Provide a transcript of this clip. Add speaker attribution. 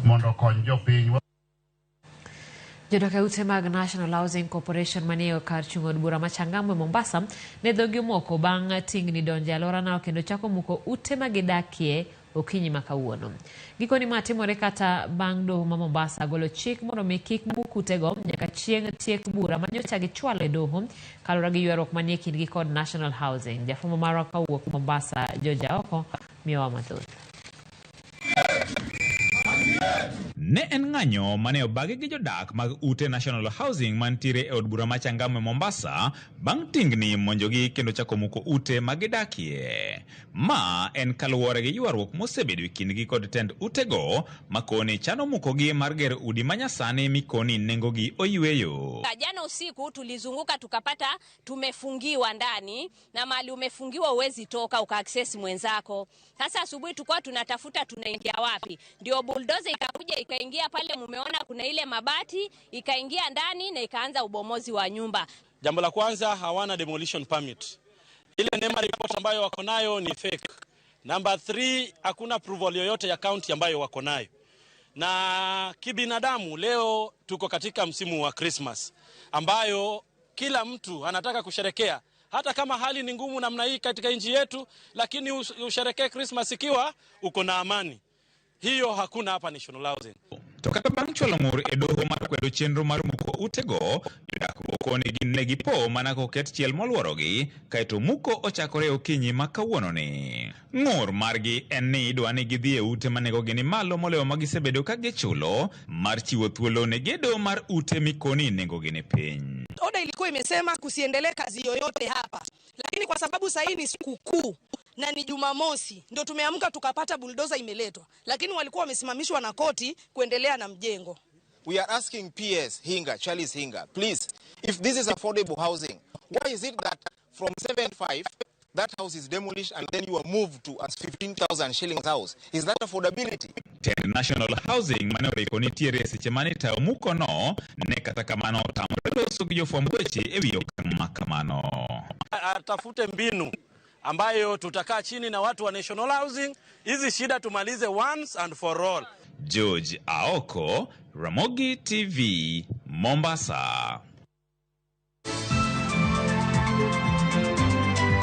Speaker 1: Mondo okony jopiny.
Speaker 2: Jodak e ute mag National Housing Corporation manie kar chung' od bura ma Changamwe Mombasa ne dhogi omoko bang' tingni donjo e alworano kendo chako muko ute ma gidakie okinyi ma kawuono. Gikoni ma timore kata bang' doho ma Mombasa golo chik mondo mi kik muk utego nyaka chieng' tiek bura ma nyocha gichwalo e doho kaluwore gi ywaruok manie kindgi kod National Housing. Jafwambo marwa kawuok Mombasa George Aoko miyowa mathoth.
Speaker 3: Ne en ng'anyo mane obagi gi jodak mag ute National Housing mantiere e od bura ma Changamwe Mombasa bang' tingni monjogi kendo chako muko ute ma gidakie. Ma en kaluwore gi ywaruok mosebedo e kindgi kod tend utego ma koni chano mukogi mar gero udi manyasani mikoni nengogi oyweyo.
Speaker 4: Jana usiku tulizunguka tukapata tumefungiwa ndani, na mahali umefungiwa uwezi toka uka access mwenzako. Sasa asubuhi tulikuwa tunatafuta tunaingia wapi, ndio bulldozer ikakuja ikaingia pale, mumeona kuna ile mabati ikaingia ndani na ikaanza ubomozi wa nyumba.
Speaker 5: Jambo la kwanza, hawana demolition permit. Ile NEMA report ambayo wako nayo ni fake. Number 3, hakuna approval yoyote ya county ambayo wako nayo. Na kibinadamu leo tuko katika msimu wa Christmas ambayo kila mtu anataka kusherekea, hata kama hali ni ngumu namna hii katika nchi yetu, lakini usherekee Christmas ikiwa uko na amani. Hiyo hakuna hapa National Housing.
Speaker 3: To kata bang' chwalo ng'ur e doho mar kwedo chenro mar muko utego, jodak moko ni gin ne gipo mana koket chiel moluorogi, kaeto muko ochakore okinyi ma kawuononi. Ng'ur margi en ni idwa ni gidhi e ute ma nengogi ni malo moloyo ma gisebedo ka gichulo, mar chiwo thuolo ne gedo mar ute mikoni nengogi ni piny.
Speaker 6: Oda ilikuwa imesema kusiendelee kazi yoyote hapa, lakini kwa sababu sasa hii ni sikukuu na ni Jumamosi, ndio tumeamka tukapata bulldozer imeletwa, lakini walikuwa wamesimamishwa na koti kuendelea na mjengo.
Speaker 7: We are asking PS Hinga, Charles Hinga, please, if this is affordable housing, why is it that from 7.5 that house is demolished and then you are moved to a 15,000 shillings house? Is that affordability?
Speaker 3: Tend National Housing mane oriko nitiere e seche mane itayo muko no, ne kata kamano otamore loso gi jofwamb weche e wi okang' ma kamano.
Speaker 5: Atafute mbinu ambayo tutakaa chini na watu wa National Housing, hizi shida tumalize once and for all.
Speaker 3: George Aoko, Ramogi TV, Mombasa.